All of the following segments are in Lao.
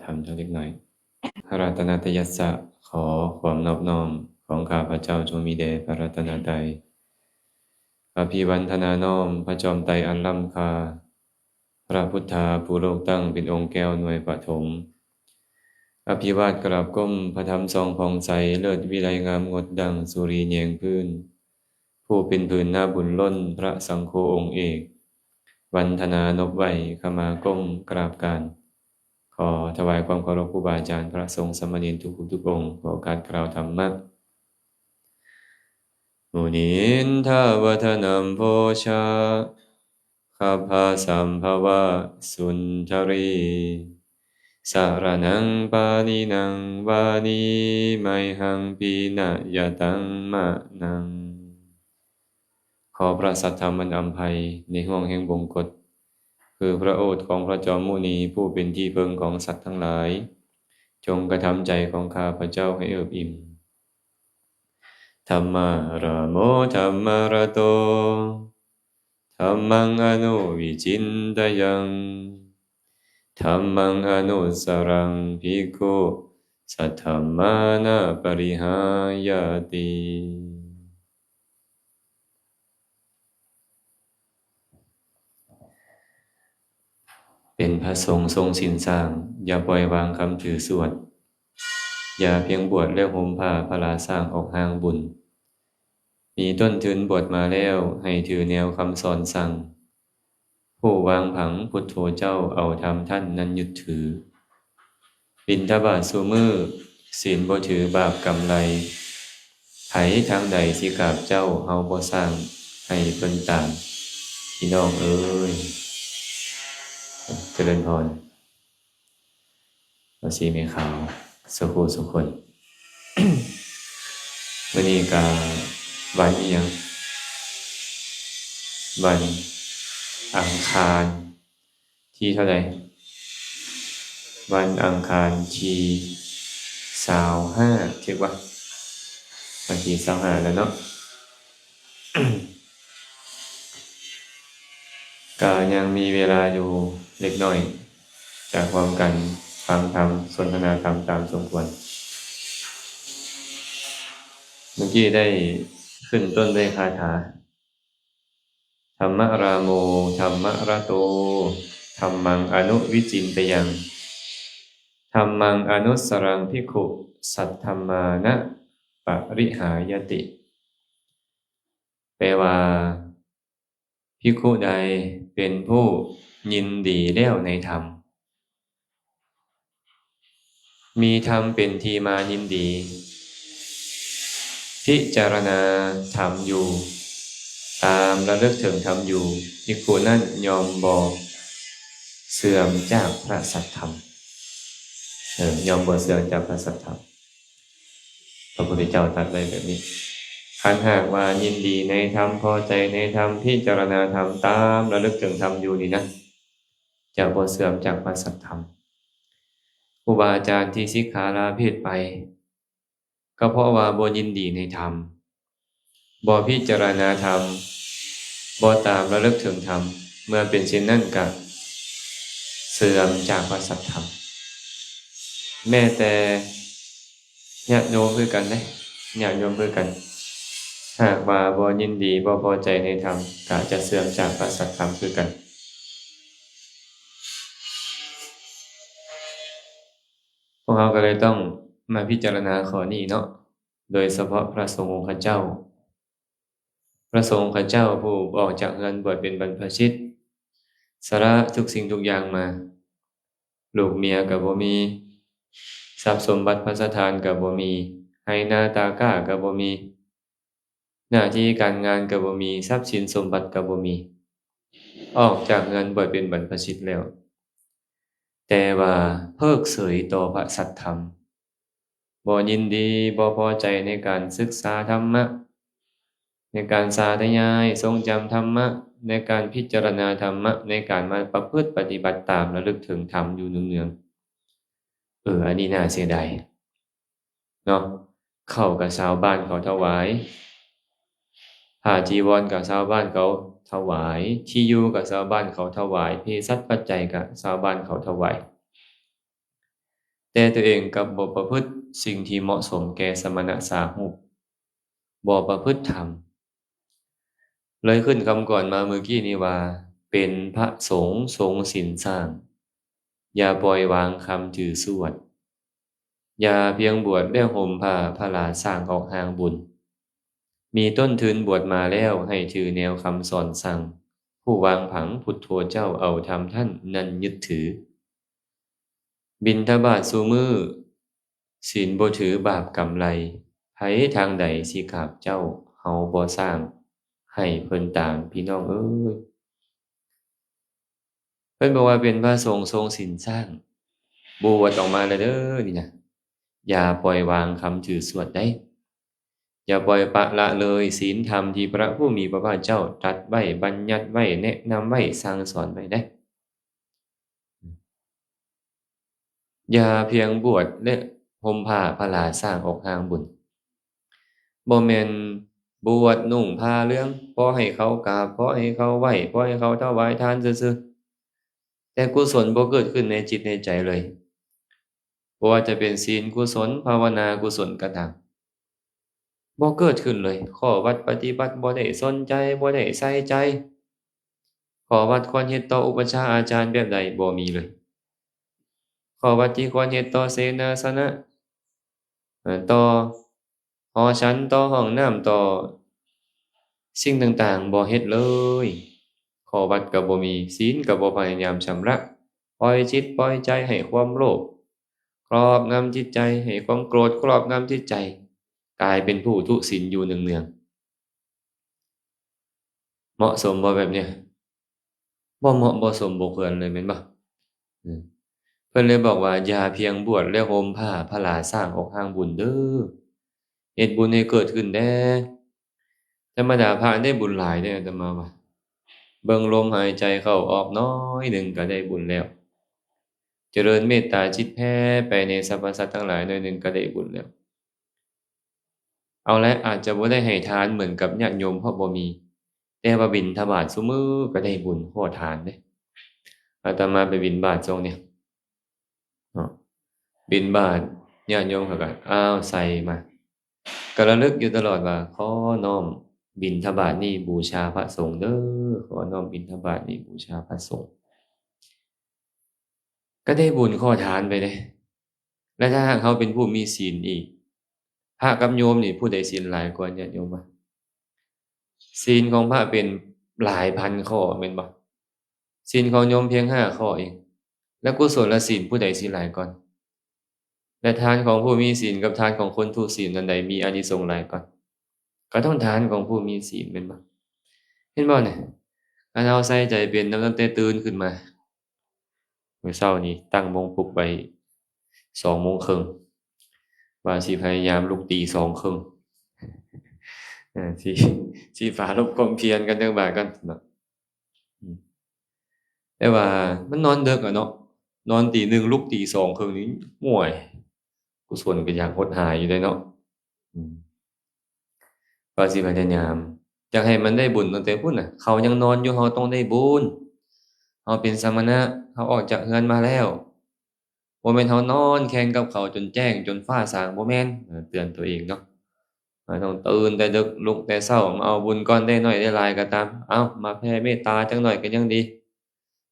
ທຳຈັກເລັກນ້ອຍ. ລັດຕະນະຕະຍັດສະ ຂໍຄວາມນອບນ້ອມຂອງຂ້າພະເຈົ້າຈົ່ງມີແດ່ພະລັດຕະນະໄຕ. ອະພິວັນທະນານ້ອມພະຈອມໄຕອັນລ້ຳຄ່າ, ພະພຸດທາຜູ້ໂລກຕັ້ງເປັນອົງແກ້ວໜ່ວຍປະຖົມ. ອະພິວາດກາບກົ້ມພະທຳສ່ອງຜ່ອງໃສ, ເລີດວິໄລງາມງົດດັ່ງສຸລີແຍງພື້ນ, ຜູ້ເປັນພື້ນນາບຸນລົ້ນພະສັງໂຄອົງເອກ. ວັນທະນານົບໄຫວ້ ຂະມາກົ້ມກາບການ. ຂໍຖວາຍຄວາມເຄົາລົບຄູບາອາຈານ ພະສົງສາມະເນນທຸກຮູບທຸກອົງ. ຂໍໂອກາດກ່າວທຳມະ. ມຸນິນທາວະທະນັມໂພຊາ ຄັບພະສຳພະວະສຸນທະຣີ ສະລະນັງປະນິນັງວາມິ ໄມຫັງປິນະຍະຕັງມະນັງ. ຂໍພະສັດທຳອັນອຳໄພໃນຫ້ວງແຫ່ງບົງກົດ ຄືພະໂອດຂອງພະຈອມມຸນີ ຜູ້ເປັນທີ່ເພິ່ງຂອງສັດທັງຫຼາຍ, ຈົ່ງກະທຳໃຈຂອງຂ້າພະເຈົ້າໃຫ້ເອິບອີ່ມ. ທຳມາຣາໂມ ທຳມາລະໂຕ ທຳມັງອະນຸວິຈິນຕະຍັງ ທຳມັງອະນຸດສະລັງ ພິກຂຸ ສັດທຳມານະປະລິຫາຍາຕິ. ເປັນພະສົງຊົງສິນສ້າງ, ຢ່າປ່ອຍວາງຄຳຖືສວດ, ຢ່າພຽງບວດແລ້ວຫົ່ມຜ້າພະລາສ້າງອອກຮ່າງບຸນ. ມີຕົ້ນທຶນບວດມາແລ້ວ ໃຫ້ຖືແນວຄຳສອນສັ່ງ, ຜູ້ວາງຜັງພຸດໂທເຈົ້າ ເອົາທຳທ່ານນັ້ນຍຶດຖື. ບິນທະບາດສູ່ມື້, ສິນບໍ່ຖືບາບກຳໄລ, ໃຜທາງໃດຊິກາບເຈົ້າ ເຮົາບໍ່ສ້າງໃຫ້ເພິ່ນຕາມ. ພີ່ນ້ອງເອີຍ ຈະເລີນພອນ. ເອົາສີແມ່ຂາວ ສຸຂູສຸຄົນ. ມື້ນີ້ກະວັນອີ່ຫຍັງ? ວັນອັງຄານທີເທົ່າໃດ? ວັນອັງຄານທີຊາວຫ້າ ຖືກບໍ່? ວັນທີຊາວຫ້າແລ້ວເນາະ. ກະຍັງມີເວລາຢູ່ເລັກນ້ອຍ ຈະຮ່ວມກັນຟັງທຳ ສົນທະນາທຳຕາມສົມຄວນ. ເມື່ອກີ້ໄດ້ຂຶ້ນຕົ້ນດ້ວຍຄາຖາ ທຳມະຣາໂມ ທຳມະລະໂຕ ທຳມັງອະນຸວິຈິນຕະຍັງ ທຳມັງອະນຸດສະລັງ ພິກຂຸ ສັດທຳມານະປະລິຫາຍະຕິ. ແປວ່າ ພິກຂຸໃດເປັນຜູ້ຍິນດີແລ້ວໃນທຳ, ມີທຳເປັນທີ່ມາຍິນດີ, ພິຈາລະນາທຳຢູ່, ຕາມລະລຶກເຖິງທຳຢູ່, ພິກຂຸນັ້ນຍ່ອມບໍ່ເສື່ອມຈາກພະສັດທຳ. ເອີ ຍ່ອມບໍ່ເສື່ອມຈາກພະສັດທຳ. ພະພຸດທະເຈົ້າຕັດໄວ້ແບບນີ້. ຄັນຫາກວ່າຍິນດີໃນທຳ, ພໍໃຈໃນທຳ, ພິຈາລະນາທຳ, ຕາມລະລຶກເຖິງທຳຢູ່ນີ້ນະ, ຈະບໍ່ເສື່ອມຈາກພະສັດທຳ. ຄູບາອາຈານທີ່ສິກຂາລາເພດໄປ, ກໍເພາະວ່າບໍ່ຍິນດີໃນທຳ, ບໍ່ພິຈາລະນາທຳ, ບໍ່ຕາມລະລຶກເຖິງທຳ, ເມື່ອເປັນເຊັ່ນນັ້ນກະເສື່ອມຈາກພະສັດທຳ. ແມ້ແຕ່ຍາດໂຍມຄືກັນເດ້, ຍາດໂຍມຄືກັນ, ຫາກວ່າບໍ່ຍິນດີ, ບໍ່ພໍໃຈໃນທຳ, ກະຈະເສື່ອມຈາກພະສັດທຳຄືກັນ. ພວກເຮົາກໍເລີຍຕ້ອງມາພິຈາລະນາຂໍ້ນີ້ເນາະ, ໂດຍສະເພາະພະສົງອົງຄະເຈົ້າ. ພະສົງອົງຄະເຈົ້າຜູ້ອອກຈາກເຮືອນບວດເປັນບັນພະຊິດ, ສະຫຼະທຸກສິ່ງທຸກຢ່າງມາ, ລູກເມຍກໍບໍ່ມີ, ຊັບສົມບັດພັດສະຖານກໍບໍ່ມີ, ໄຮ່ນາຕາກ້າກໍບໍ່ມີ, ໜ້າທີ່ການງານກໍບໍ່ມີ, ຊັບສິນສົມບັດກໍບໍ່ມີ, ອອກຈາກເຮືອນບວດເປັນບັນພະຊິດແລ້ວ, ແຕ່ວ່າເພີກເສີຍຕໍ່ພະສັດທຳ, ບໍ່ຍິນດີ, ບໍ່ພໍໃຈໃນການສຶກສາທຳມະ, ໃນການສາທະຍາຍ, ຊົງຈຳທຳມະ, ໃນການພິຈາລະນາທຳມະ, ໃນການມາປະພຶດປະຕິບັດຕາມລະລຶກເຖິງທຳຢູ່ເນືອງໆ. ເອີ ອັນນີ້ໜ້າເສຍດາຍ. ເນາະ, ເຂົ້າກໍຊາວບ້ານເຂົາຖວາຍ, ຜ້າຈີວອນກໍຊາວບ້ານເຂົາຖວາຍ, ທີ່ຢູ່ກໍຊາວບ້ານເຂົາຖວາຍ, ເພສັດປັດໄຈກໍຊາວບ້ານເຂົາຖວາຍ. ແຕ່ຕົວເອງກັບບໍ່ປະພຶດສິ່ງທີ່ເໝາະສົມແກ່ສະມະນະສາຮູບ, ບໍ່ປະພຶດທຳ. ເລີຍຂຶ້ນຄຳກອນມາເມື່ອກີ້ນີ້ວ່າ ເປັນພະສົງຊົງສິນສ້າງ, ຢ່າປ່ອຍວາງຄຳຖືສວດ, ຢ່າພຽງບວດແລ້ວຫົ່ມຜ້າພະລາສ້າງອອກຮ່າງບຸນ. ມີຕົ້ນທຶນບວດມາແລ້ວ ໃຫ້ຖືແນວຄຳສອນສັ່ງ, ຜູ້ວາງຜັງພຸດໂທເຈົ້າ ເອົາທຳທ່ານນັ້ນຍຶດຖື. ບິນທະບາດຊູມື້ ສິນບໍ່ຖືບາບກຳໄລ, ໃຜທາງໃດຊິກາບເຈົ້າ ເຮົາບໍ່ສ້າງໃຫ້ເພິ່ນຕາມ ພີ່ນ້ອງເອີຍ. ເພິ່ນບອກວ່າເປັນພະສົງຊົງສິນສ້າງ, ບວດອອກມາແລ້ວເດີນີ້ນະ, ຢ່າປ່ອຍວາງຄຳຖືສວດໄດ໋. ຢ່າປ່ອຍປະລະເລີຍສິນທຳທີ່ພະຜູ້ມີພະພາກເຈົ້າຕັດໄວ້, ບັນຍັດໄວ້, ແນະນຳໄວ້, ສັ່ງສອນໄວ້ໄດ໋. ຢ່າພຽງບວດ ແລະ ຫົ່ມຜ້າພະລາສ້າງອອກຮ່າງບຸນ. ບໍ່ແມ່ນບວດນຸ່ງຜ້າເຫຼືອງ, ພໍໃຫ້ເຂົາກາບ, ພໍໃຫ້ເຂົາໄຫວ້, ພໍໃຫ້ເຂົາຖວາຍທານຊື່ໆ, ແຕ່ກຸສົນບໍ່ເກີດຂຶ້ນໃນຈິດໃນໃຈເລີຍ. ບໍ່ວ່າຈະເປັນສິນກຸສົນ, ພາວະນາກຸສົນກໍຕາມ, ບໍ່ເກີດຂຶ້ນເລີຍ. ຂໍ້ວັດປະຕິບັດບໍ່ໄດ້ສົນໃຈ, ບໍ່ໄດ້ໃສ່ໃຈ. ຂໍ້ວັດຄວນເຮັດຕໍ່ອຸປັດຊາອາຈານແບບໃດ ບໍ່ມີເລີຍ. ຂໍ້ວັດທີ່ຄວນເຮັດຕໍ່ເສນາສະນະ, ເອີ່ ຕໍ່ ຫໍສັນ, ຕໍ່ຫ້ອງນ້ຳ, ຕໍ່ສິ່ງຕ່າງໆ ບໍ່ເຮັດເລີຍ. ຂໍ້ວັດກໍບໍ່ມີ, ສິນກໍບໍ່ພະຍາຍາມຊຳລະ. ປ່ອຍຈິດປ່ອຍໃຈໃຫ້ຄວາມໂລບຄລອບງຳຈິດໃຈ, ໃຫ້ຄວາມໂກດຄລອບງຳຈິດໃຈ, ກາຍເປັນຜູ້ທຸສິນຢູ່ເນືອງໆ. ເໝາະສົມບໍ່ແບບນີ້? ບໍ່ເໝາະບໍ່ສົມບໍ່ຄວນເລີຍແມ່ນບໍ່? ເອີ ເພິ່ນເລີຍບອກວ່າ ຢ່າພຽງບວດແລ້ວຫົ່ມຜ້າພະລາສ້າງອອກຮ່າງບຸນເດີ, ເຮັດບຸນໃຫ້ເກີດຂຶ້ນແດ່. ທຳມະດາພະໄດ້ບຸນຫຼາຍເດ້ ອາດຕະມາວ່າ, ເບິ່ງລົມຫາຍໃຈເຂົ້າອອກໜ້ອຍໜຶ່ງກໍໄດ້ບຸນແລ້ວ, ຈະເລີນເມດຕາຈິດແຜ່ໄປໃນສັບພະສັດທັງຫຼາຍໜ້ອຍໜຶ່ງກໍໄດ້ບຸນແລ້ວ. ເອົາລະ ອາດຈະບໍ່ໄດ້ໃຫ້ທານເໝືອນກັບຍາດໂຍມ ເພາະບໍ່ມີ, ແຕ່ວ່າບິນທະບາດຊຸມື້ກໍໄດ້ບຸນຂໍທານເດ້. ອາດຕະມາໄປບິນບາດຊ່ວງນີ້ເນາະ, ບິນບາດ ຍາດໂຍມເຂົາກໍ ອ້າວ ໃສ່ມາ, ກໍລະລຶກຢູ່ຕະຫຼອດວ່າ ຂໍນ້ອມບິນທະບາດນີ້ບູຊາພະສົງເດີ, ຂໍນ້ອມບິນທະບາດນີ້ບູຊາພະສົງ. ກໍໄດ້ບຸນຂໍທານໄປເດ້. ແລະ ຖ້າຫາກເຮົາເປັນຜູ້ມີສິນອີກ, ພະກັບໂຍມນີ້ຜູ້ໃດສິນຫຼາຍກວ່າ ຍາດໂຍມວ່າ? ສິນຂອງພະເປັນຫຼາຍພັນຂໍ້ແມ່ນບໍ່? ສິນຂອງໂຍມພຽງຫ້າຂໍ້ເອງ, ແລະ ກຸສົນລະສິນຜູ້ໃດສິນຫຼາຍກ່ອນ? ແລະ ທານຂອງຜູ້ມີສິນກັບທານຂອງຄົນທຸສິນ ອັນໃດມີອານິສົງຫຼາຍກວ່າ? ກໍຕ້ອງທານຂອງຜູ້ມີສິນແມ່ນບໍ່? ເຫັນບໍ່ນີ້? ຄັນເຮົາໃສ່ໃຈເປັນນຳ ຕັ້ງແຕ່ຕື່ນຂຶ້ນມາ, ມື້ເຊົ້ານີ້ຕັ້ງໂມງປຸກໄວ້ສອງໂມງເຄິ່ງ ວ່າຊິພະຍາຍາມລຸກຕີສອງເຄິ່ງ ເອີ ຊິ ຊິປາລົບຄວາມພຽນກັນຈັກບາດກ່ອນເນາະ. ອືມ ແຕ່ວ່າມັນນອນເດິກອະເນາະ, ນອນຕີໜຶ່ງລຸກຕີສອງເຄິ່ງນີ້ ໂອ້ຍ ກຸສົນກໍຢາກຫົດຫາຍຢູ່ເດ້ເນາະ. ອືມ ວ່າຊິພະຍາຍາມ ຢາກໃຫ້ມັນໄດ້ບຸນຕັ້ງແຕ່ພຸ້ນນະ, ເຂົາຍັງນອນຢູ່ ເຮົາຕ້ອງໄດ້ບຸນ. ເຮົາເປັນສະມະນະ, ເຮົາອອກຈາກເຮືອນມາແລ້ວ, ບໍ່ແມ່ນເຮົານອນແຂ່ງກັບເຂົາຈົນແຈ້ງ ຈົນຟ້າສາງ, ບໍ່ແມ່ນ. ເອີ ເຕືອນຕົວເອງເນາະ, ເຮົາຕ້ອງຕື່ນແຕ່ດຶກ ລຸກແຕ່ເຊົ້າ ມາເອົາບຸນກ່ອນ, ໄດ້ໜ້ອຍໄດ້ຫຼາຍກໍຕາມ. ເອົາ ມາແຜ່ເມດຕາຈັກໜ້ອຍກໍຍັງດີ,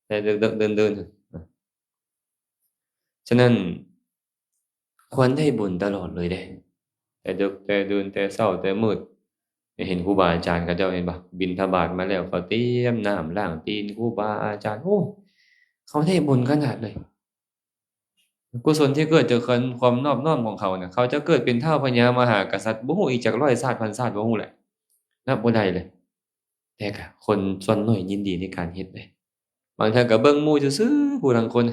ແຕ່ດຶກໆ ດື່ນໆ. ສະນັ້ນ ຄວນໄດ້ບຸນຕະຫຼອດເລີຍເດ້, ແຕ່ດຶກແຕ່ດື່ນ ແຕ່ເຊົ້າແຕ່ມືດ. ເຫັນຄູບາອາຈານເຂົາເຈົ້າ ເຫັນບໍ່? ບິນທະບາດມາແລ້ວ ເຂົາຕຽມນ້ຳລ້າງຕີນຄູບາອາຈານ. ໂອ້ ເຂົາໄດ້ບຸນຂະໜາດເລີຍ. ກຸສົນທີ່ເກີດຈາກຄວາມນອບນ້ອມຂອງເຂົານະ, ເຂົາຈະເກີດເປັນທ້າວພະຍາມະຫາກະສັດ ບໍ່ຮູ້ອີກຈັກຮ້ອຍຊາດພັນຊາດ ບໍ່ຮູ້ແຫຼະ, ນັບບໍ່ໄດ້ເລີຍ. ແຕ່ກະຄົນສ່ວນໜ້ອຍຍິນດີໃນການເຮັດເດ້. ບາງເທື່ອກະເບິ່ງໝູ່ຊື່ໆ, ຜູ້ລາງຄົນ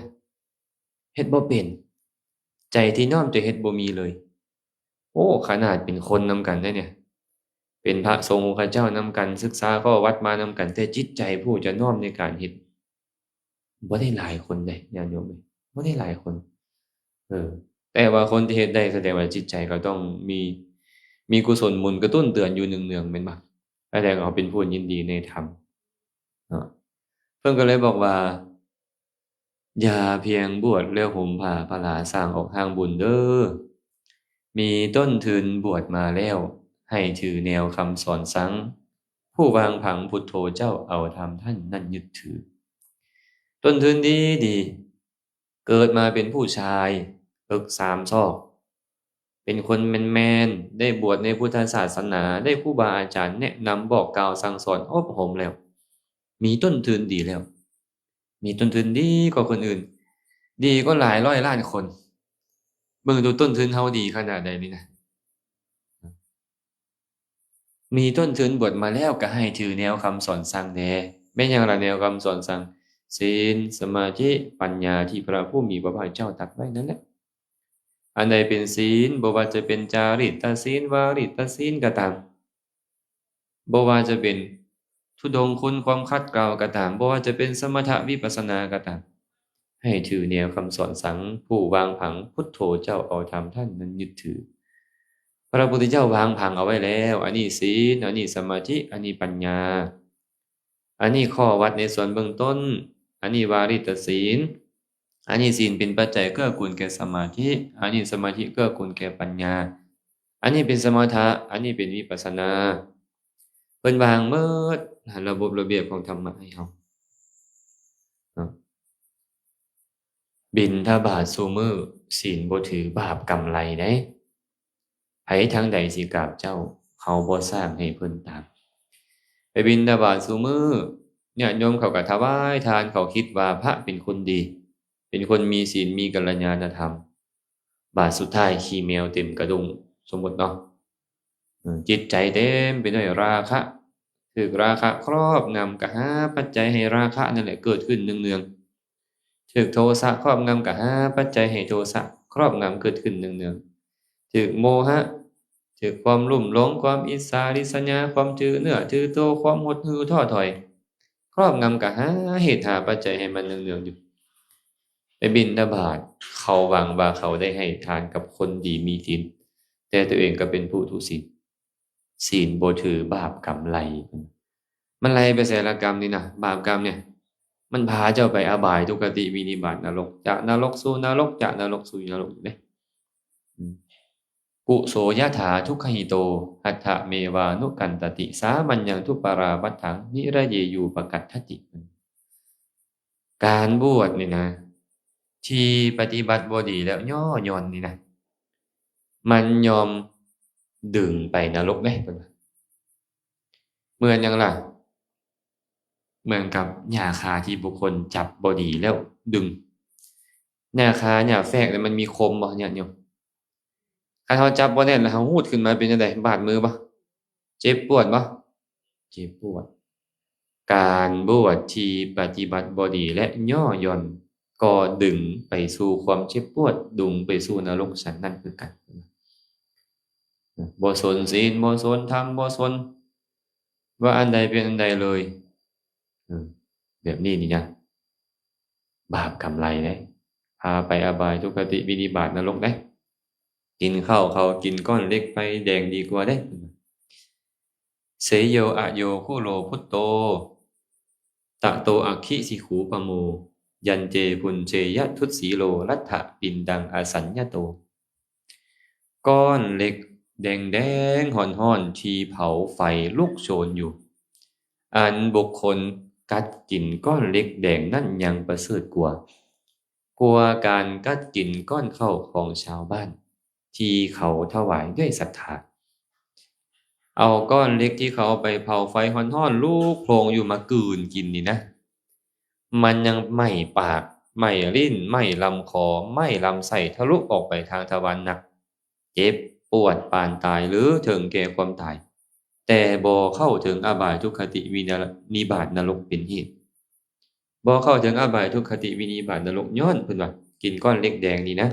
ເຮັດບໍ່ເປັນ, ໃຈທີ່ນ້ອມຈະເຮັດບໍ່ມີເລີຍ. ໂອ້ ຂະໜາດເປັນຄົນນຳກັນເດ້ນີ້, ເປັນພະສົງອົງຄະເຈົ້ານຳກັນ, ສຶກສາຂໍ້ວັດມານຳກັນ, ແຕ່ຈິດໃຈຜູ້ຈະນ້ອມໃນການເຮັດ ບໍ່ໄດ້ຫຼາຍຄົນເດ້ ຍາດໂຍມເອີຍ, ບໍ່ໄດ້ຫຼາຍຄົນ. ເອີ ແຕ່ວ່າຄົນທີ່ເຮັດໄດ້ ສະແດງວ່າຈິດໃຈເຂົາຕ້ອງມີ ມີກຸສົນໝູນກະຕຸ້ນເຕືອນຢູ່ເນືອງໆ ແມ່ນບໍ່? ສະແດງວ່າເຂົາເປັນຜູ້ຍິນດີໃນທຳເນາະ. ເພິ່ນກໍເລີຍບອກວ່າ ຢ່າພຽງບວດແລ້ວຫົ່ມຜ້າພະລາສ້າງອອກຫ້າງບຸນເດີ້. ມີຕົ້ນທຶນບວດມາແລ້ວ ໃຫ້ຖືແນວຄຳສອນສັງ ຜູ້ວາງຜັງພຸດໂທເຈົ້າເອົາທຳທ່ານນັ້ນຍຶດຖື. ຕົ້ນທຶນດີໆ ເກີດມາເປັນຜູ້ຊາຍ ເອິກສາມຊອກ ເປັນຄົນແມ່ນໆ ໄດ້ບວດໃນພຸດທະສາສະໜາ ໄດ້ຄູບາອາຈານແນະນຳບອກກ່າວສັ່ງສອນອົບຮົມແລ້ວ ມີຕົ້ນທຶນດີແລ້ວ ມີຕົ້ນທຶນດີກວ່າຄົນອື່ນ ດີກວ່າຫຼາຍຮ້ອຍລ້ານຄົນ. ເບິ່ງດູຕົ້ນທຶນເຮົາດີຂະໜາດໃດນີ້ນະ. ມີຕົ້ນທຶນບວດມາແລ້ວ ກໍໃຫ້ຖືແນວຄຳສອນສັ່ງແດ່. ແມ່ນຫຍັງລະແນວຄຳສອນສັ່ງ? ສິນ, ສະມາທິ, ປັນຍາ ທີ່ພະຜູ້ມີພະພາກເຈົ້າຕັດໄວ້ນັ້ນແຫຼະ. ອັນໃດເປັນສິນ, ບໍ່ວ່າຈະເປັນຈາລິດຕະສິນ, ວາລິດຕະສິນກໍຕາມ, ບໍ່ວ່າຈະເປັນທຸດົງຄຸນຄວາມຂັດເກົາກໍຕາມ, ບໍ່ວ່າຈະເປັນສະມະຖະວິປັດສະນາກໍຕາມ, ໃຫ້ຖືແນວຄຳສອນສັງ ຜູ້ວາງຜັງພຸດໂທເຈົ້າເອົາທຳທ່ານນັ້ນຍຶດຖື. ພະພຸດທະເຈົ້າວາງຜັງເອົາໄວ້ແລ້ວ, ອັນນີ້ສິນ, ອັນນີ້ສະມາທິ, ອັນນີ້ປັນຍາ. ອັນນີ້ຂໍ້ວັດໃນສ່ວນເບື້ອງຕົ້ນ, ອັນນີ້ວາລິດຕະສິນ, ອັນນີ້ສິນເປັນປັດໄຈເກື້ອກູນແກ່ສະມາທິ, ອັນນີ້ສະມາທິເກື້ອກູນແກ່ປັນຍາ, ອັນນີ້ເປັນສະມະຖະ, ອັນນີ້ເປັນວິປັດສະນາ. ເພິ່ນວາງໝົດ ລະບົບລະບຽບຂອງທຳມະໃຫ້ເຮົາເນາະ. ບິນທະບາດຊຸມື້ ສິນບໍ່ຖື ບາບກຳໄລເດ້. ໃຜທາງໃດຊິກາບເຈົ້າ ເຮົາບໍ່ສ້າງໃຫ້ເພິ່ນຕາມ. ໄປບິນທະບາດຊຸມື້ ຍາດໂຍມເຂົາກໍຖວາຍທານ, ເຂົາຄິດວ່າພະເປັນຄົນດີ ເປັນຄົນມີສິນ ມີກັນລະຍານະທຳ. ບາດສຸດທ້າຍຂີ້ແມວເຕັມກະດົ້ງ, ສົມມຸດເນາະ. ເອີ ຈິດໃຈເຕັມໄປດ້ວຍລາຄະ, ຖືກລາຄະຄອບງຳ, ກະຫາປັດໄຈໃຫ້ລາຄະນັ້ນແຫຼະເກີດຂຶ້ນເນືອງໆ. ຖືກໂທສະຄອບງຳ, ກະຫາປັດໄຈໃຫ້ໂທສະຄອບງຳເກີດຂຶ້ນເນືອງໆ. ຖືກໂມຫະ, ຖືກຄວາມລຸ່ມຫຼົງ, ຄວາມອິດສາລິດສະຫຍາ, ຄວາມຖືເນື້ອຖືໂຕ, ຄວາມຫົດຫູ້ທໍ້ຖອຍ ຄອບງຳ, ກະຫາເຫດຫາປັດໄຈໃຫ້ມັນເນືອງໆຢູ່. ໄປບິນທະບາດ ເຂົາຫວັງວ່າເຂົາໄດ້ໃຫ້ທານກັບຄົນດີມີສິນ, ແຕ່ຕົວເອງກໍເປັນຜູ້ທຸສິນ. ສິນບໍ່ຖື ບາບກຳໄລ່. ມັນໄລ່ໄປໃສລະກຳນີ້ນະ? ບາບກຳນີ້ ມັນພາເຈົ້າໄປອະບາຍ ທຸກຄະຕິ ວິນິບາດ ນະລົກ, ຈາກນະລົກສູ່ນະລົກ, ຈາກນະລົກສູ່ນະລົກຢູ່ເດ້. ອືມ ກຸໂສຍະຖາທຸກຂະຫິໂຕ ຮັດຖະເມວານຸກັນຕະຕິ ສາມັນຍັງທຸປາລາວັດຖັງ ນິຣະເຍ ຢູປະກັດຖະຕິ. ການບວດນີ້ນະ ທີ່ປະຕິບັດບໍ່ດີແລ້ວຍໍ່ຢ່ອນນີ້ນະ ມັນຍ່ອມດຶງໄປນະລົກເດ້ ເພິ່ນວ່າ. ເໝືອນຫຍັງລະ? ເໝືອນກັບຫຍ້າຄາທີ່ບຸກຄົນຈັບບໍ່ດີແລ້ວດຶງ. ຫຍ້າຄາ ຫຍ້າແຟກນີ້ມັນມີຄົມບໍ່ ຍາດໂຍມ? ຄັນເຮົາຈັບບໍ່ແໜ້ນແລ້ວເຮົາຮູດຂຶ້ນມາເປັນຈັ່ງໃດ? ບາດມືບໍ່? ເຈັບປວດບໍ່? ເຈັບປວດ. ການບວດທີ່ປະຕິບັດບໍ່ດີ ແລະ ຍໍ່ຢ່ອນ ກໍດຶງໄປສູ່ຄວາມເຈັບປວດ, ດຶງໄປສູ່ນະລົກສັນນັ້ນຄືກັນ. ບໍ່ສົນສິນ, ບໍ່ສົນທຳ, ບໍ່ສົນວ່າອັນໃດເປັນອັນໃດເລີຍ. ເອີ ແບບນີ້ນີ້ນະ ບາບກຳໄລເດ້, ພາໄປອະບາຍ ທຸກຄະຕິ ວິນິບາດ ນະລົກເດ້. ກິນເຂົ້າເຂົາກິນກ້ອນເຫຼັກໄຟແດງດີກວ່າເດ້. ເສໂຍອະໂຍຄຸໂລພຸດໂຕ ຕະໂຕອັກຂິສິຂູປະໂມ ຍັນເຈປຸນເຈຍະທຸດສີໂລ ລັດຖະປິນດັງອະສັນຍະໂຕ. ກ້ອນເຫຼັກແດງໆ ຮ້ອນໆ ທີ່ເຜົາໄຟລຸກໂຊນຢູ່, ອັນບຸກຄົນກັດກິນກ້ອນເຫຼັກແດງນັ້ນຍັງປະເສີດກວ່າ, ກວ່າການກັດກິນກ້ອນເຂົ້າຂອງຊາວບ້ານ ທີ່ເຂົາຖວາຍດ້ວຍສັດທາ. ເອົາກ້ອນເຫຼັກທີ່ເຂົາເອົາໄປເຜົາໄຟຮ້ອນໆ ລຸກໂພງຢູ່ມາກືນກິນນີ້ນະ, ມັນຍັງໄໝ້ປາກ, ໄໝ້ລີ້ນ, ໄໝ້ລຳຄໍ, ໄໝ້ລຳໄສ້ ທະລຸອອກໄປທາງທະວານໜັກ, ເຈັບປວດປານຕາຍ ຫຼື ເຖິງແກ່ຄວາມຕາຍ, ແຕ່ບໍ່ເຂົ້າເຖິງອະບາຍທຸກຄະຕິວິນະ ນິບາດນະລົກເປັນເຫດ. ບໍ່ເຂົ້າເຖິງອະບາຍທຸກຄະຕິວິນິບາດນະລົກ ຍ້ອນເພິ່ນວ່າກິນກ້ອນເຫຼັກແດງນີ້ນະ.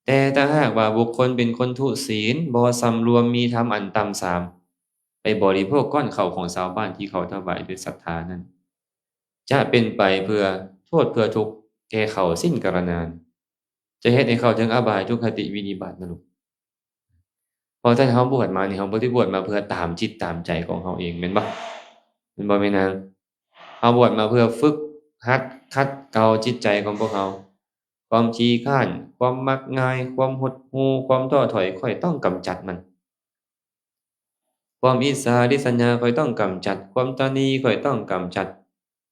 ແຕ່ຖ້າຫາກວ່າບຸກຄົນເປັນຄົນທຸສິນ, ບໍ່ສຳລວມມີທຳອັນຕ່ຳສາມ, ໄປບໍລິໂພກກ້ອນເຂົ້າຂອງຊາວບ້ານທີ່ເຂົາຖວາຍດ້ວຍສັດທານັ້ນ, ຈະເປັນໄປເພື່ອໂທດເພື່ອທຸກແກ່ເຂົາສິ້ນກາລະນານ, ຈະເຮັດໃຫ້ເຂົ້າເຖິງອະບາຍທຸກຄະຕິວິນິບາດນະລົກ. ເພາະສະນັ້ນເຮົາບວດມານີ້ ເຮົາບໍ່ໄດ້ບວດມາເພື່ອຕາມຈິດຕາມໃຈຂອງເຮົາເອງ ແມ່ນບໍ່? ແມ່ນບໍ່ແມ່ນນາງ? ເຮົາບວດມາເພື່ອຝຶກ ຫັດຂັດເກົາຈິດໃຈຂອງພວກເຮົາ. ຄວາມຂີ້ຄ້ານ, ຄວາມມັກງ່າຍ, ຄວາມຫົດຫູ່, ຄວາມທໍ້ຖອຍ, ຂ້ອຍຕ້ອງກຳຈັດມັນ. ຄວາມອິດສາລິດສະຫຍາ ຂ້ອຍຕ້ອງກຳຈັດ, ຄວາມຕະໜີ່ ຂ້ອຍຕ້ອງກຳຈັດ,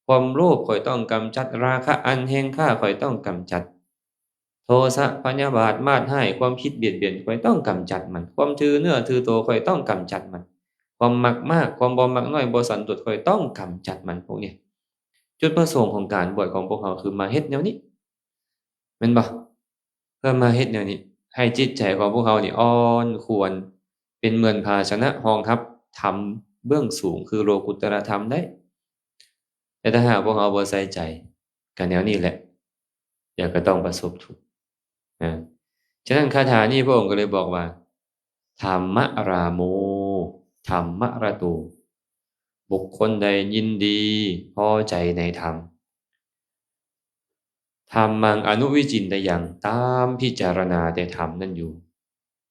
ຄວາມໂລບ ຂ້ອຍຕ້ອງກຳຈັດ, ລາຄະອັນແຮງກ້າ ຂ້ອຍຕ້ອງກຳຈັດ, ໂທສະພະຍາບາດມາດຮ້າຍ ຄວາມຄິດບຽດບຽນ ຂ້ອຍຕ້ອງກຳຈັດມັນ, ຄວາມຖືເນື້ອຖືໂຕ ຂ້ອຍຕ້ອງກຳຈັດມັນ, ຄວາມມັກມາກ ຄວາມບໍ່ມັກນ້ອຍ ບໍ່ສັນໂດດ ຂ້ອຍຕ້ອງກຳຈັດມັນ. ພວກນີ້ ຈຸດປະສົງຂອງການບວດຂອງພວກເຮົາຄືມາເຮັດແນວນີ້ ແມ່ນບໍ່? ເພື່ອມາເຮັດແນວນີ້ ໃຫ້ຈິດໃຈຂອງພວກເຮົານີ້ອ່ອນຄວນ ເປັນເໝືອນພາຊະນະຮອງຮັບທຳເບື້ອງສູງ ຄືໂລກຸດຕະລະທຳໄດ້. ແຕ່ຖ້າຫາກພວກເຮົາບໍ່ໃສ່ໃຈ ກໍແນວນີ້ແຫຼະ ດຽວກໍຕ້ອງປະສົບທຸກນະ. ສະນັ້ນຄາຖານີ້ພະອົງກໍເລີຍບອກວ່າ ທຳມະຣາໂມ ທຳມະຣະໂຕ ບຸກຄົນໃດຍິນດີພໍໃຈໃນທຳ ທຳມັງອະນຸວິຈິນຕະຍັງ ຕາມພິຈາລະນາແຕ່ທຳນັ້ນຢູ່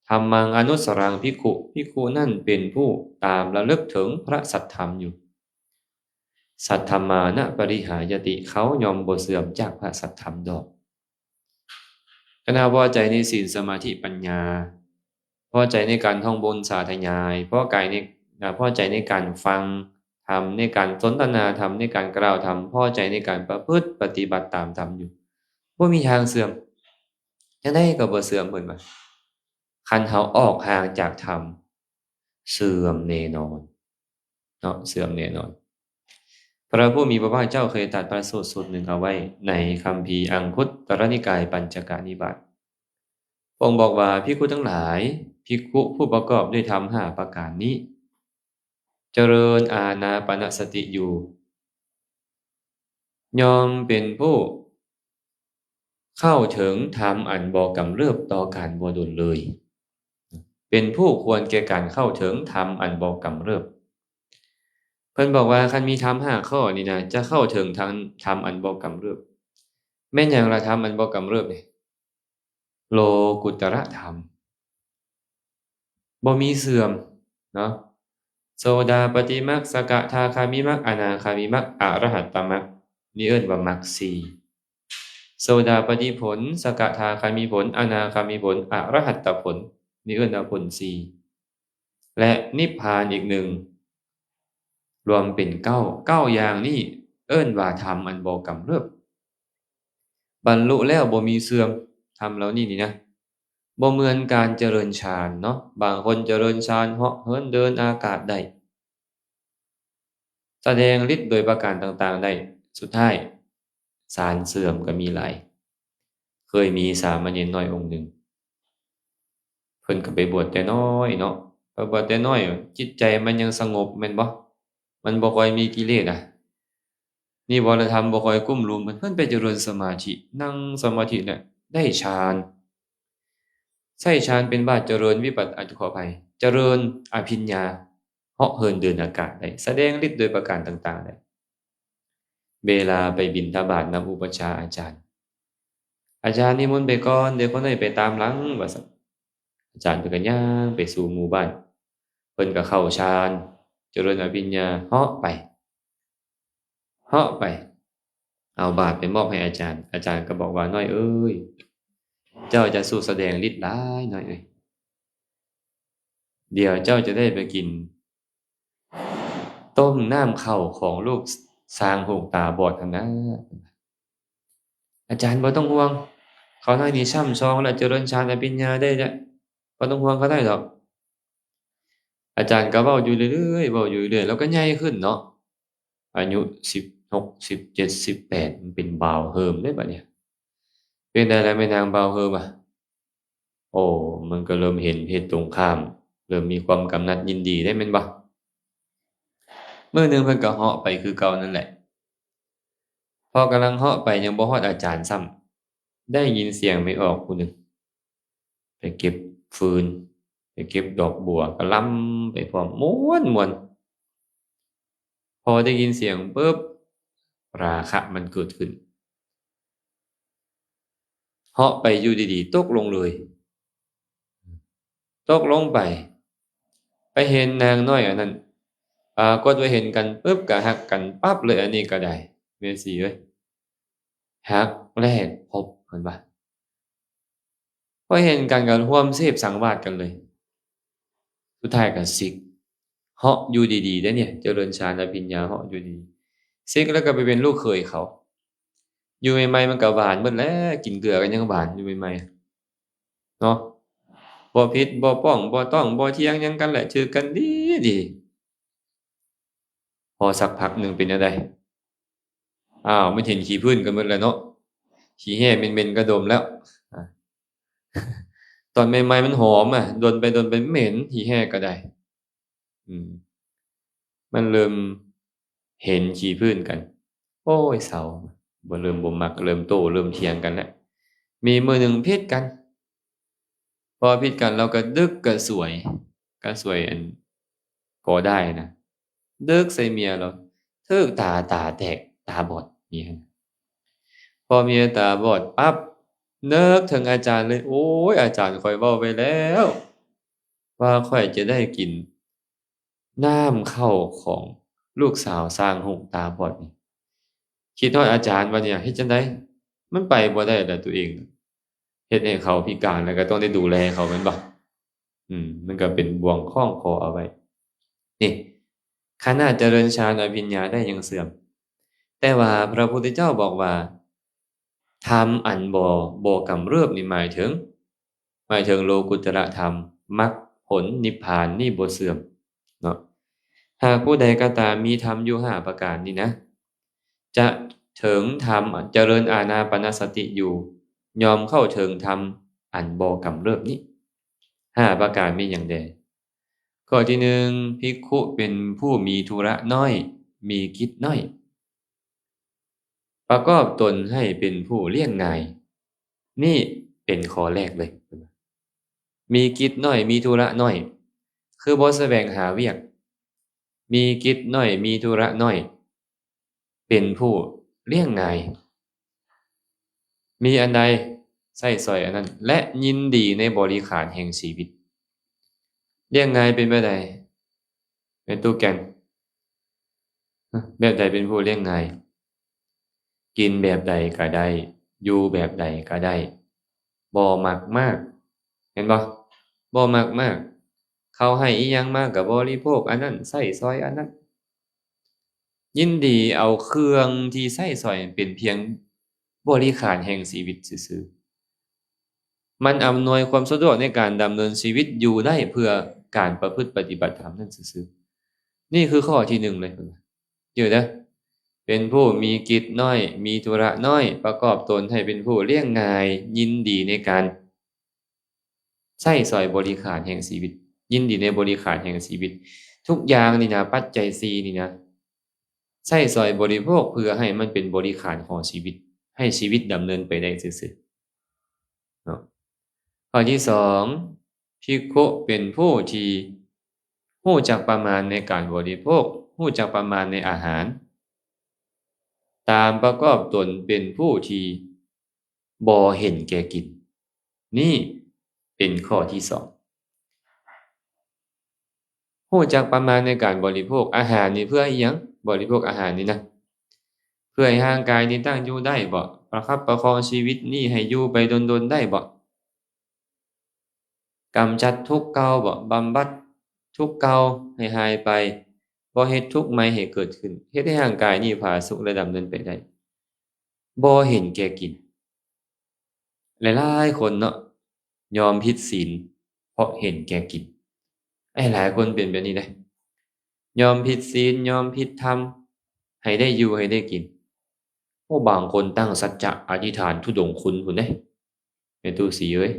ທຳມັງອະນຸດສະລັງພິກຂຸ ພິກຂຸນັ້ນເປັນຜູ້ຕາມລະລຶກເຖິງພະສັດທຳຢູ່ ສັດທຳມານະປະລິຫາຍະຕິ ເຂົາຍ່ອມບໍ່ເສື່ອມຈາກພະສັດທຳດອກ. ຄັນເຮົາພໍໃຈໃນສິນ ສະມາທິ ປັນຍາ ພໍໃຈໃນການທ່ອງບົນສາທະຍາຍ ພໍໃຈໃນ ອາ ພໍໃຈໃນການຟັງທຳ ໃນການສົນທະນາທຳ ໃນການກ່າວທຳ ພໍໃຈໃນການປະພຶດປະຕິບັດຕາມທຳຢູ່ ບໍ່ມີທາງເສື່ອມ ຈັ່ງໃດກໍບໍ່ເສື່ອມ ເພິ່ນວ່າ. ຄັນເຮົາອອກຫ່າງຈາກທຳ ເສື່ອມແນ່ນອນເນາະ ເສື່ອມແນ່ນອນ. ພະຜູ້ມີພະພາກເຈົ້າເຄີຍຕັດພະສູດສູດໜຶ່ງເອົາໄວ້ໃນຄຳພີອັງຄຸດຕະລະນິກາຍ ປັນຈະກະນິບາດ ພະອົງບອກວ່າ ພິກຂຸທັງຫຼາຍ ພິກຂຸຜູ້ປະກອບດ້ວຍທຳຫ້າປະການນີ້ ຈະເລີນອານາປານະສະຕິຢູ່ ຍ່ອມເປັນຜູ້ເຂົ້າເຖິງທຳອັນບໍ່ກຳເລີບຕໍ່ການບໍ່ດົນເລີຍ ເປັນຜູ້ຄວນແກ່ການເຂົ້າເຖິງທຳອັນບໍ່ກຳເລີບ. ເພິ່ນບອກວ່າ ຄັນມີທຳຫ້າຂໍ້ນີ້ນະ ຈະເຂົ້າເຖິງທຳ ທຳອັນບໍ່ກຳເລີບ. ແມ່ນຫຍັງລະທຳອັນບໍ່ກຳເລີບນີ້? ໂລກຸດຕະລະທຳ ບໍ່ມີເສື່ອມເນາະ. ໂສດາປະຕິມັກ ສະກະທາຄາມິມັກ ອະນາຄາມິມັກ ອະລະຫັດຕະມັກ ນີ້ເອີ້ນວ່າມັກສີ່. ໂສດາປະຕິຜົນ ສະກະທາຄາມິຜົນ ອະນາຄາມິຜົນ ອະລະຫັດຕະຜົນ ນີ້ເອີ້ນວ່າຜົນສີ່ ແລະ ນິບພານອີກໜຶ່ງ ລວມເປັນເກົ້າ. ເກົ້າຢ່າງນີ້ເອີ້ນວ່າທຳອັນບໍ່ກຳເລີບ ບັນລຸແລ້ວບໍ່ມີເສື່ອມ. ທຳເຫຼົ່ານີ້ນີ້ນະ ບໍ່ເໝືອນການຈະເລີນຊານເນາະ. ບາງຄົນຈະເລີນຊານເຫາະເຫີນເດີນອາກາດໄດ້ ສະແດງລິດໂດຍປະການຕ່າງໆໄດ້ ສຸດທ້າຍຊານເສື່ອມກໍມີຫຼາຍ. ເຄີຍມີສາມະເນນນ້ອຍອົງໜຶ່ງ ເພິ່ນກໍໄປບວດແຕ່ນ້ອຍເນາະ ໄປບວດແຕ່ນ້ອຍ ຈິດໃຈມັນຍັງສະຫງົບແມ່ນບໍ່? ມັນບໍ່ຄ່ອຍມີກິເລດນະ ນິວອນທຳບໍ່ຄ່ອຍກຸ້ມລຸມເພິ່ນ ເພິ່ນໄປຈະເລີນສະມາທິ ນັ່ງສະມາທິແຫຼະ ໄດ້ຊານ ໃຊ້ຊານເປັນບາດ ຈະເລີນວິປັດ ອາ ຂໍອະໄພ ຈະເລີນອະພິນຍາ ເຫາະເຫີນເດີນອາກາດໄດ້ ສະແດງລິດໂດຍປະການຕ່າງໆໄດ້. ເວລາໄປບິນທະບາດນຳອຸປັດຊາອາຈານ ອາຈານນິມົນໄປກ່ອນ ເດັກຄົນນ້ອຍໄປຕາມຫຼັງ ວ່າຊັ້ນ. ອາຈານເພິ່ນກໍຍ່າງໄປສູ່ໝູ່ບ້ານ ເພິ່ນກໍເຂົ້າຊານ ຈະເລີນອະພິນຍາ ເຫາະໄປ ເຫາະໄປ ເອົາບາດໄປມອບໃຫ້ອາຈານ. ອາຈານກໍບອກວ່າ ນ້ອຍເອີຍ ເຈົ້າຈະສູ່ສະແດງລິດຫຼາຍ ນ້ອຍເອີຍ ດຽວເຈົ້າຈະໄດ້ໄປກິນ ຕົ້ມນ້ຳເຂົ້າຂອງລູກຊ້າງຫູກຕາບອດຫັ້ນນະ. ອາຈານບໍ່ຕ້ອງຫ່ວງ ເຂົານ້ອຍນີ້ຊ້ຳຊອງແລ້ວ ຈະເລີນຊານອະພິນຍາໄດ້ແລ້ວ ບໍ່ຕ້ອງຫ່ວງເຂົານ້ອຍດອກ. ອາຈານກໍເວົ້າຢູ່ເລື້ອຍໆ ເວົ້າຢູ່ເລື້ອຍ ແລ້ວກໍໃຫຍ່ຂຶ້ນເນາະ ອາຍຸສິບຫົກ ສິບເຈັດ ສິບແປດ ມັນເປັນບ່າວເຮີມເດ້ບັດນີ້. ເປັນໃດລະແມ່ນາງບ່າວເຮີມອະ? ໂອ້ ມັນກໍເລີ່ມເຫັນເພດຕົງຂ້າມ ເລີ່ມມີຄວາມກຳໜັດຍິນດີໄດ້ແມ່ນບໍ່? ມື້ໜຶ່ງເພິ່ນກໍເຫາະໄປຄືເກົ່ານັ້ນແຫຼະ ພໍກຳລັງເຫາະໄປຍັງບໍ່ຮອດອາຈານຊ້ຳ ໄດ້ຍິນສຽງແມ່ອອກຜູ້ໜຶ່ງໄປເກັບຟືນ ໄປເກັບດອກບົວ ກະລ່ຳໄປພ້ອມ ມ່ວນໆ. ພໍໄດ້ຍິນສຽງປຶບ ລາຄະມັນເກີດຂຶ້ນ ເຫາະໄປຢູ່ດີໆ ຕົກລົງເລີຍ ຕົກລົງໄປ ໄປເຫັນນາງນ້ອຍອັນນັ້ນ ປາກົດວ່າເຫັນກັນປຶບ ກະຮັກກັນປັບເລີຍ ອັນນີ້ກໍໄດ້ ແມ່ຊີເອີຍ. ຮັກແລກພົບ ເພິ່ນວ່າ. ພໍເຫັນກັນກໍຮ່ວມເສບສັງວາດກັນເລີຍ. ສຸດທ້າຍກໍສິກ ເຫາະຢູ່ດີໆເດ້ນີ້ ຈະເລີນຊານອະພິນຍາ ເຫາະຢູ່ດີໆ ສິກແລ້ວກໍໄປເປັນລູກເຂີຍເຂົາ. ຢູ່ໃໝ່ໆມັນກໍຫວານໝົດແຫຼະ ກິນເກືອກໍຍັງຫວານຢູ່ໃໝ່ໆເນາະ. ບໍ່ຜິດບໍ່ປ້ອງ ບໍ່ຕ້ອງບໍ່ຖຽງຫຍັງກັນແຫຼະ ຖືກກັນດີໆ. ພໍສັກພັກໜຶ່ງເປັນແນວໃດ? ອ້າວ ມັນເຫັນຂີ້ພື້ນກັນໝົດແລ້ວເນາະ ຂີ້ແຮ່ເໝັນໆກໍດົມແລ້ວ. ອາ ຕອນໃໝ່ໆມັນຫອມ ອາ ດົນໄປດົນໄປເໝັນ ຂີ້ແຮ່ກໍໄດ້. ອືມ ມັນເລີ່ມເຫັນຂີ້ພື້ນກັນ ໂອ້ຍ ເຊົາ ບໍ່ ເລີ່ມບໍ່ມັກ ເລີ່ມໂຕ້ ເລີ່ມຖຽງກັນແລ້ວ. ມີມື້ໜຶ່ງຜິດກັນ ພໍຜິດກັນລາວກໍດຶກກະສວຍ ກະສວຍອັນກໍໄດ້ນະ ດຶກໃສ່ເມຍລາວ ຖືກຕາ ຕາແຕກ ຕາບອດເມຍ. ພໍເມຍຕາບອດປັບ ນຶກເຖິງອາຈານເລີຍ ໂອ້ຍ ອາຈານ ຂ້ອຍເວົ້າໄວ້ແລ້ວ ວ່າຂ້ອຍຈະໄດ້ກິນນ້ຳເຂົ້າຂອງລູກສາວຊ່າງຫຸກຕາບອດນີ້. ຄິດຮອດອາຈານ ບາດນີ້ເຮັດຈັ່ງໃດ? ມັນໄປບໍ່ໄດ້ແລ້ວ ຕົວເອງເຮັດໃຫ້ເຂົາພິການ ແລ້ວກໍຕ້ອງໄດ້ດູແລເຂົາ ແມ່ນບໍ່? ອືມ ມັນກໍເປັນບ່ວງຄ້ອງຄໍເອົາໄວ້. ນີ້ ຂະໜາດຈະເລີນຊານອະພິນຍາໄດ້ຍັງເສື່ອມ. ແຕ່ວ່າພະພຸດທະເຈົ້າບອກວ່າ ທຳອັນບໍ່ ບໍ່ກຳເລິບນີ້ ໝາຍເຖິງ ໝາຍເຖິງໂລກຸດຕະລະທຳ ມັກຜົນ ນິບພານນີ້ບໍ່ເສື່ອມເນາະ. ຫາກຜູ້ໃດກໍຕາມມີທຳຢູ່ຫ້າປະການນີ້ນະ ຈະເຖິງທຳ ຈະເລີນອານາປານະສະຕິຢູ່ ຍ່ອມເຂົ້າເຖິງທຳອັນບໍ່ກຳເລິບນີ້. ຫ້າປະການມີຫຍັງແດ່? ຂໍ້ທີໜຶ່ງ ພິກຂຸເປັນຜູ້ມີທຸລະນ້ອຍ ມີກິດນ້ອຍ ປະກອບຕົນໃຫ້ເປັນຜູ້ລ້ຽງງ່າຍ. ນີ້ເປັນຂໍ້ແລກເລີຍ ມີກິດນ້ອຍ ມີທຸລະນ້ອຍ ຄືບໍ່ສະແຫວງຫາວຽກ ມີກິດນ້ອຍ ມີທຸລະນ້ອຍ ເປັນຜູ້ລ້ຽງງ່າຍ ມີອັນໃດໃຊ້ສອຍອັນນັ້ນ ແລະ ຍິນດີໃນບໍລິຂານແຫ່ງຊີວິດ. ລ້ຽງງ່າຍເປັນແບບໃດ ແມ່ຕູ້ແກ່ນ? ແບບໃດເປັນຜູ້ລ້ຽງງ່າຍ? ກິນແບບໃດກໍໄດ້ ຢູ່ແບບໃດກໍໄດ້ ບໍ່ມັກມາກ ເຫັນບໍ່? ບໍ່ມັກມາກ ເຂົາໃຫ້ອີ່ຫຍັງມາກໍບໍລິໂພກອັນນັ້ນ ໃຊ້ສອຍອັນນັ້ນ ຍິນດີເອົາເຄື່ອງທີ່ໃຊ້ສອຍເປັນພຽງບໍລິຂານແຫ່ງຊີວິດຊື່ໆ. ມັນອຳນວຍຄວາມສະດວກໃນການດຳເນີນຊີວິດຢູ່ໄດ້ເພື່ອການປະພຶດປະຕິບັດທຳນັ້ນຊື່ໆ. ນີ້ຄືຂໍ້ທີໜຶ່ງເລີຍ ເຈີເດີ້ ເປັນຜູ້ມີກິດນ້ອຍ ມີທຸລະນ້ອຍ ປະກອບຕົນໃຫ້ເປັນຜູ້ລ້ຽງງ່າຍ ຍິນດີໃນການ ໃຊ້ສອຍບໍລິຂານແຫ່ງຊີວິດ ຍິນດີໃນບໍລິຂານແຫ່ງຊີວິດ ທຸກຢ່າງນີ້ນະ ປັດໄຈສີ່ນີ້ນະ ໃຊ້ສອຍບໍລິໂພກເພື່ອໃຫ້ມັນເປັນບໍລິຂານຂອງຊີວິດ ໃຫ້ຊີວິດດຳເນີນໄປໄດ້ຊື່ໆເນາະ. ຂໍ້ທີສອງ ພິກຂຸເປັນຜູ້ທີ່ຮູ້ຈັກປະມານໃນການບໍລິໂພກ ຮູ້ຈັກປະມານໃນອາຫານ ຕາມປະກອບຕົນເປັນຜູ້ທີ່ ບໍ່ເຫັນແກ່ກິນ. ນີ້ເປັນຂໍ້ທີສອງ. ຮູ້ຈັກປະມານໃນການບໍລິໂພກອາຫານນີ້ເພື່ອອີ່ຫຍັງ? ບໍລິໂພກອາຫານນີ້ນະ ເພື່ອໃຫ້ຮ່າງກາຍນີ້ຕັ້ງຢູ່ໄດ້ບໍ່? ປະຄັບປະຄອງຊີວິດນີ້ໃຫ້ຢູ່ໄປດົນໆໄດ້ບໍ່? ກຳຈັດທຸກເກົ່າບໍ່? ບຳບັດທຸກເກົ່າໃຫ້ຫາຍໄປ ບໍ່ເຮັດທຸກໃໝ່ໃຫ້ເກີດຂຶ້ນ ເຮັດໃຫ້ຮ່າງກາຍນີ້ຜາສຸກ ແລະ ດຳເນີນໄປໄດ້. ບໍ່ເຫັນແກ່ກິນ. ຫຼາຍໆຄົນເນາະ ຍອມຜິດສິນເພາະເຫັນແກ່ກິນ. ຫຼາຍໆຄົນເປັນແບບນີ້ເດ້ ຍອມຜິດສິນ ຍອມຜິດທຳ ໃຫ້ໄດ້ຢູ່ໃຫ້ໄດ້ກິນ. ໂອ້ ບາງຄົນຕັ້ງສັດຈະອະທິຖານທຸດົງຄຸນພຸ້ນເດ້ ແມ່ຕູ້ສີເອີຍ.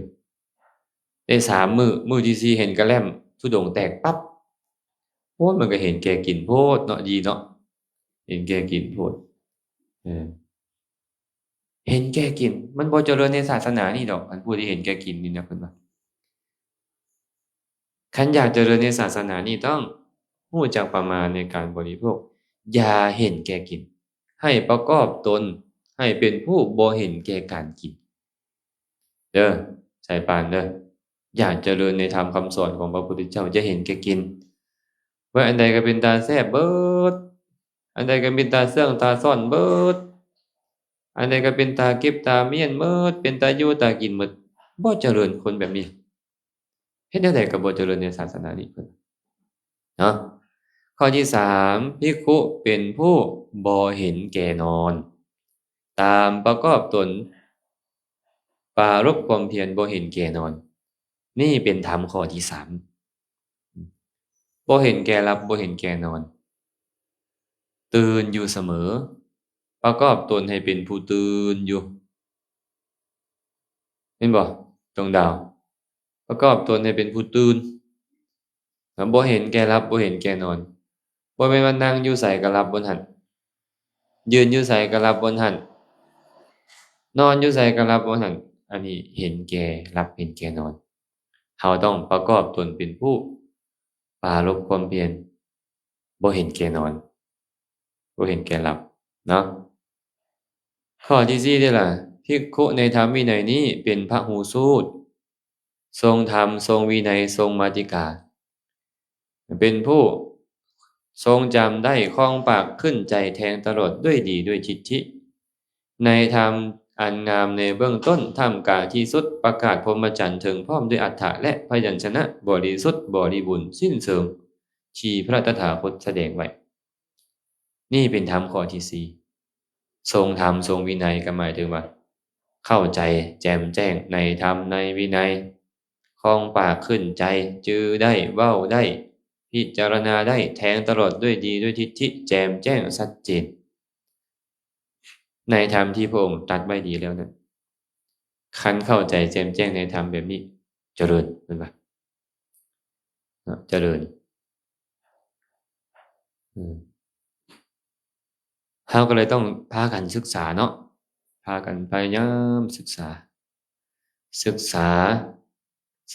ໄດ້ສາມມື້ ມື້ທີສີ່ເຫັນກະແລ້ມ ທຸດົງແຕກປັບ. ໂອ້ຍ ມັນກໍເຫັນແກ່ກິນໂພດເນາະ ດີເນາະ ເຫັນແກ່ກິນໂພດ. ເອີ ເຫັນແກ່ກິນ ມັນບໍ່ຈະເລີນໃນສາສະໜານີ້ດອກ ອັນຜູ້ທີ່ເຫັນແກ່ກິນນີ້ນະ ເພິ່ນວ່າ. ຄັນຢາກຈະເລີນໃນສາສະໜານີ້ ຕ້ອງຮູ້ຈັກປະມານໃນການບໍລິໂພກ. ຢ່າເຫັນແກ່ກິນ. ໃຫ້ປະກອບຕົນໃຫ້ເປັນຜູ້ບໍ່ເຫັນແກ່ການກິນ. ເດີ ສາຍປານເດີ ຢາກຈະເລີນໃນທຳຄຳສອນຂອງພະພຸດທະເຈົ້າ ຢ່າເຫັນແກ່ກິນ. ວ່າອັນໃດກໍເປັນຕາແຊບເບີດ ອັນໃດກໍເປັນຕາເຊື່ອງຕາຊ້ອນເບີດ. ອັນໃດກໍເປັນຕາເກັບຕາມ້ຽນໝົດ ເປັນຕາຢູ່ຕາກິນໝົດ ບໍ່ຈະເລີນ ຄົນແບບນີ້ ເຮັດແນວໃດກໍບໍ່ຈະເລີນໃນສາສະໜານີ້ເພິ່ນເນາະ. ຂໍ້ທີສາມ ພິກຂຸເປັນຜູ້ບໍ່ເຫັນແກ່ນອນ ຕາມປະກອບຕົນປາລົບຄວາມພຽນບໍ່ເຫັນແກ່ນອນ. ນີ້ເປັນທຳຂໍ້ທີສາມ ບໍ່ເຫັນແກ່ຫຼັບ ບໍ່ເຫັນແກ່ນອນ ຕື່ນຢູ່ສະເໝີ ປະກອບຕົນໃຫ້ເປັນຜູ້ຕື່ນຢູ່ ເຫັນບໍ່ ດວງດາວ? ປະກອບຕົນໃຫ້ເປັນຜູ້ຕື່ນ ແລ້ວບໍ່ເຫັນແກ່ຫຼັບ ບໍ່ເຫັນແກ່ນອນ. ບໍ່ແມ່ນວ່ານັ່ງຢູ່ໃສກໍຫຼັບບ່ອນຫັ້ນ ຢືນຢູ່ໃສກໍຫຼັບບ່ອນຫັ້ນ ນອນຢູ່ໃສກໍຫຼັບບ່ອນຫັ້ນ ອັນນີ້ເຫັນແກ່ຫຼັບ ເຫັນແກ່ນອນ. ເຮົາຕ້ອງປະກອບຕົນເປັນຜູ້ປາລົບຄວາມພຽນ ບໍ່ເຫັນແກ່ນອນ ບໍ່ເຫັນແກ່ຫຼັບເນາະ. ຂໍ້ທີສີ່ເດ້ລະ ພິກຂຸໃນທຳວິໄນນີ້ເປັນພະຫູສູດ ຊົງທຳ ຊົງວິໄນ ຊົງມາຕິກາ ເປັນຜູ້ຊົງຈຳໄດ້ ຄອງປາກ ຂຶ້ນໃຈ ແທງຕະຫຼອດດ້ວຍດີດ້ວຍທິດຖິ ໃນທຳອັນງາມໃນເບື້ອງຕົ້ນ ທ່າມກາງທີ່ສຸດ ປະກາດພົມມະຈັນເຖິງພ້ອມດ້ວຍອັດຖະ ແລະ ພະຍັນຊະນະບໍລິສຸດບໍລິບູນ ສິ້ນເຊີງທີ່ພະຕະຖາຄົດສະແດງໄວ້. ນີ້ເປັນທຳຂໍ້ທີສີ່ ຊົງທຳ ຊົງວິໄນ ກໍໝາຍເຖິງວ່າ ເຂົ້າໃຈແຈ່ມແຈ້ງໃນທຳໃນວິໄນ ຄອງປາກ ຂຶ້ນໃຈ ຈື່ໄດ້ ເວົ້າໄດ້ ພິຈາລະນາໄດ້ ແທງຕະຫຼອດດ້ວຍດີດ້ວຍທິດຖິ ແຈ່ມແຈ້ງຊັດເຈນ ໃນທຳທີ່ພະອົງຕັດໄວ້ດີແລ້ວນັ້ນ. ຄັນເຂົ້າໃຈແຈ່ມແຈ້ງໃນທຳແບບນີ້ ຈະເລີນ ແມ່ນບໍ່? ເນາະ ຈະເລີນ ເຮົາກໍເລີຍຕ້ອງພາກັນສຶກສາເນາະ ພາກັນພະຍາຍາມສຶກສາ ສຶກສາ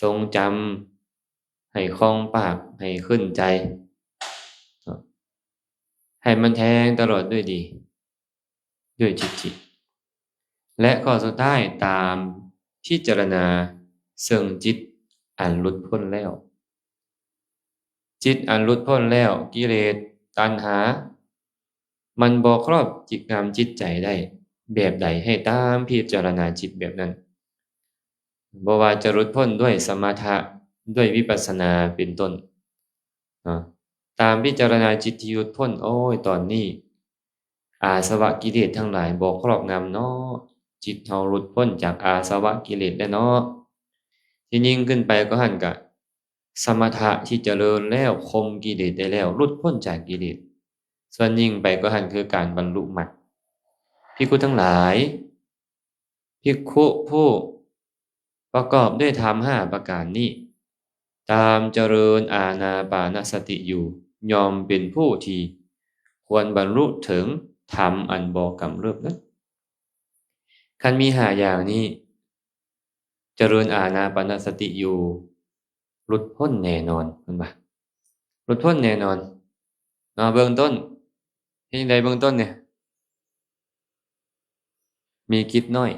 ຊົງຈຳ ໃຫ້ຄອງປາກ ໃຫ້ຂຶ້ນໃຈ ເນາະ ໃຫ້ມັນແທງຕະຫຼອດດ້ວຍດີ ດ້ວຍທິດຖິ ແລະ ຂໍ້ສຸດທ້າຍ ຕາມພິຈາລະນາເຊິ່ງຈິດອັນຫຼຸດພົ້ນແລ້ວ. ຈິດອັນຫຼຸດພົ້ນແລ້ວ ກິເລດ ຕັນຫາ ມັນບໍ່ຄອບງຳຈິດໃຈໄດ້ແບບໃດ ໃຫ້ຕາມພິຈາລະນາຈິດແບບນັ້ນ ບໍ່ວ່າຈະຫຼຸດພົ້ນດ້ວຍສະມະຖະ ດ້ວຍວິປັດສະນາເປັນຕົ້ນເນາະ. ຕາມພິຈາລະນາຈິດທີ່ຫຼຸດພົ້ນ ໂອ້ຍ ຕອນນີ້ອາສະວະກິເລດທັງຫຼາຍບໍ່ຄອບງຳເນາະ ຈິດເຮົາຫຼຸດພົ້ນຈາກອາສະວະກິເລດແລ້ວເນາະ. ທີ່ຍິ່ງຂຶ້ນໄປກວ່າຫັ້ນກະ ສະມະຖະທີ່ຈະເລີນແລ້ວ ຂົ່ມກິເລດໄດ້ແລ້ວ ຫຼຸດພົ້ນຈາກກິເລດ. ສ່ວນຍິ່ງໄປກວ່າຫັ້ນຄືການບັນລຸມັກ. ພິກຂຸທັງຫຼາຍ, ພິກຂຸຜູ້ປະກອບດ້ວຍທຳຫ້າປະການນີ້ ຕາມຈະເລີນອານາປານະສະຕິຢູ່ ຍ່ອມເປັນຜູ້ທີ່ຄວນບັນລຸເຖິງທຳອັນບໍ່ກຳເລີບນັ້ນ. ຄັນມີຫ້າຢ່າງນີ້ ຈະເລີນອານາປານະສະຕິຢູ່ ຫຼຸດພົ້ນແນ່ນອນ ເພິ່ນວ່າ ຫຼຸດພົ້ນແນ່ນອນເນາະ. ເບື້ອງຕົ້ນ ເຮັດຈັ່ງໃດເບື້ອງຕົ້ນນີ້? ມີກິດໜ້ອຍ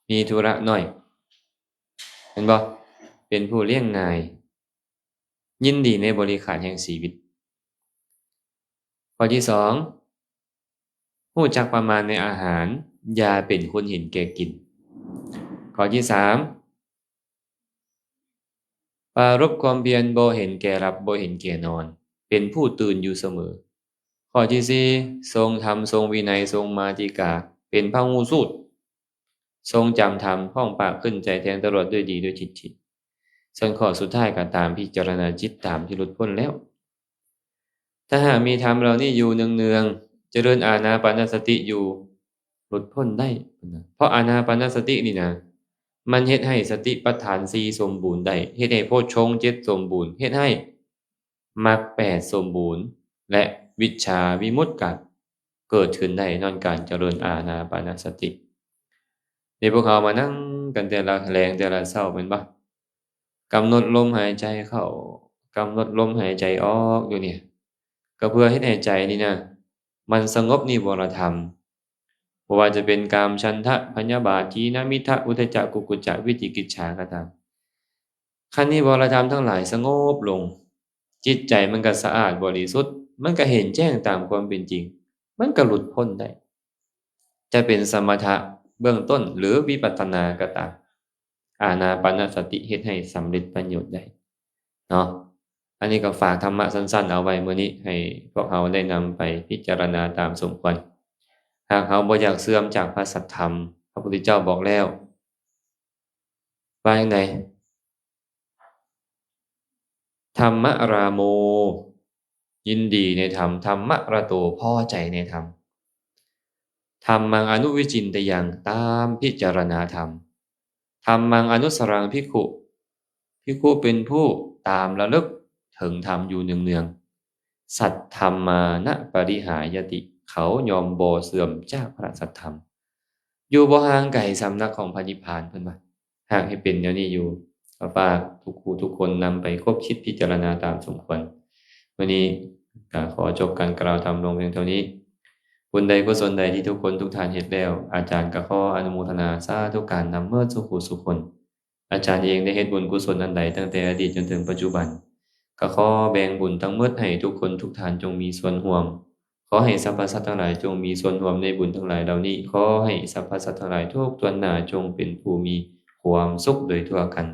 ມີທຸລະໜ້ອຍ ເຫັນບໍ່? ເປັນຜູ້ລ້ຽງງ່າຍ ຍິນດີໃນບໍລິຂານແຫ່ງຊີວິດ. ຂໍ້ທີສອງ ຮູ້ຈັກປະມານໃນອາຫານ ຢ່າເປັນຄົນເຫັນແກ່ກິນ. ຂໍ້ທີສາມ ປາລົບຄວາມພຽນ ບໍ່ເຫັນແກ່ຫຼັບ ບໍ່ເຫັນແກ່ນອນ ເປັນຜູ້ຕື່ນຢູ່ສະເໝີ. ຂໍ້ທີສີ່ ຊົງທຳ ຊົງວິໄນ ຊົງມາຕິກາ ເປັນພະຫູສູດ ຊົງຈຳທຳ ຄອງປາກ ຂຶ້ນໃຈ ແທງຕະຫຼອດດ້ວຍດີດ້ວຍທິດຖິ. ສ່ວນຂໍ້ສຸດທ້າຍກໍຕາມພິຈາລະນາຈິດຕາມທີ່ຫຼຸດພົ້ນແລ້ວ. ຖ້າຫາກມີທຳເຫຼົ່ານີ້ຢູ່ເນືອງໆ ຈະເລີນອານາປານະສະຕິຢູ່ ຫຼຸດພົ້ນໄດ້ ເພາະອານາປານະສະຕິນີ້ນະ ມັນເຮັດໃຫ້ສະຕິປັດຖານສີ່ສົມບູນໄດ້ ເຮັດໃຫ້ໂພດຊົງເຈັດສົມບູນ ເຮັດໃຫ້ມັກແປດສົມບູນ ແລະ ວິດຊາວິມຸດກະເກີດຂຶ້ນໄດ້ຍ້ອນການຈະເລີນອານາປານະສະຕິ. ນີ້ພວກເຮົາມານັ່ງກັນແຕ່ລະແລງແຕ່ລະເຊົ້າແມ່ນບໍ່? ກຳນົດລົມຫາຍໃຈເຂົ້າ ກຳນົດລົມຫາຍໃຈອອກຢູ່ນີ້ ກໍເພື່ອເຮັດໃຫ້ໃຈນີ້ນະ ມັນສະຫງົບນິວອນລະທຳ ບໍ່ວ່າຈະເປັນກາມ, ສັນທະ, ພະຍາບາດ, ທີນະມິດທະ, ອຸດທະຈະ, ກຸກຸດຈະ, ວິຈິກິດສາກໍຕາມ. ຄັນນິວອນລະທຳທັງຫຼາຍສະຫງົບລົງ, ຈິດໃຈມັນກໍສະອາດບໍລິສຸດ, ມັນກໍເຫັນແຈ້ງຕາມຄວາມເປັນຈິງ, ມັນກໍຫຼຸດພົ້ນໄດ້. ໃຈ ຈະເປັນສະມະຖະເບື້ອງຕົ້ນ ຫຼື ວິປັດສະນາກໍຕາມ, ອານາປານະສະຕິເຮັດໃຫ້ສຳເລັດປະໂຫຍດໄດ້ເນາະ. ອັນນີ້ກໍຝາກທຳມະສັ້ນໆເອົາໄວ້ມື້ນີ້ ໃຫ້ພວກເຮົາໄດ້ນຳໄປພິຈາລະນາຕາມສົມຄວນ. ຫາກເຮົາບໍ່ຢາກເສື່ອມຈາກພະສັດທຳ, ພະພຸດທະເຈົ້າບອກແລ້ວ ວ່າຈັ່ງໃດ? ທຳມະຣາໂມ ຍິນດີໃນທຳ, ທຳມະຣະໂຕ ພໍໃຈໃນທຳ, ທຳມັງອະນຸວິຈິນຕະຍັງ ຕາມພິຈາລະນາທຳ, ທຳມັງອະນຸດສະລັງ ພິກຂຸ ພິກຂຸເປັນຜູ້ຕາມລະລຶກເຖິງທຳຢູ່ເນືອງໆ, ສັດທຳມານະປະລິຫາຍະຕິ ເຂົາຍ່ອມບໍ່ເສື່ອມຈາກພະສັດທຳ. ຢູ່ບໍ່ຫ່າງໄກສຳນັກຂອງພະນິບພານ ເພິ່ນວ່າ ຫາກໃຫ້ເປັນແນວນີ້ຢູ່. ກໍຝາກທຸກຜູ້ທຸກຄົນນຳໄປຄົບຄິດພິຈາລະນາຕາມສົມຄວນ. ມື້ນີ້ກໍຂໍຈົບການກ່າວທຳລົງພຽງເທົ່ານີ້. ບຸນໃດກຸສົນໃດທີ່ທຸກຄົນທຸກທ່ານເຮັດແລ້ວ, ອາຈານກໍຂໍອະນຸໂມທະນາສາທຸການນຳເໝິດສູ່ຜູ້ສູ່ຄົນ. ອາຈານເອງໄດ້ເຮັດບຸນກຸສົນອັນໃດຕັ້ງແຕ່ອະດີດຈົນເຖິງປັດຈຸບັນ, ກໍຂໍແບ່ງບຸນທັງໝົດໃຫ້ທຸກຄົນທຸກທ່ານຈົ່ງມີສ່ວນຮ່ວມ. ຂໍໃຫ້ສັບພະສັດທັງຫຼາຍຈົ່ງມີສ່ວນຮ່ວມໃນບຸນທັງຫຼາຍເຫຼົ່ານີ້. ຂໍໃຫ້ສັບພະສັດທັງຫຼາຍທຸກຕວນໜ້າຈົ່ງເປັນຜູ້ມີຄວາມສຸກໂດຍທົ່ວກັນ.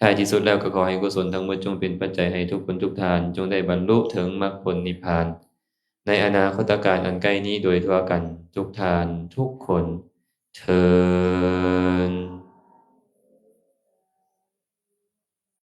ທ້າຍທີ່ສຸດແລ້ວກໍຂໍໃຫ້ກຸສົນທັງໝົດຈົ່ງເປັນປັດໄຈໃຫ້ທຸກຄົນທຸກທ່ານຈົ່ງໄດ້ບັນລຸເຖິງມັກຜົນນິບພານ ໃນອະນາຄົດຕະການອັນໃກ້ນີ້ໂດຍທົ່ວກັນ ທຸກທ່ານທຸກຄົນເທີ້ນ.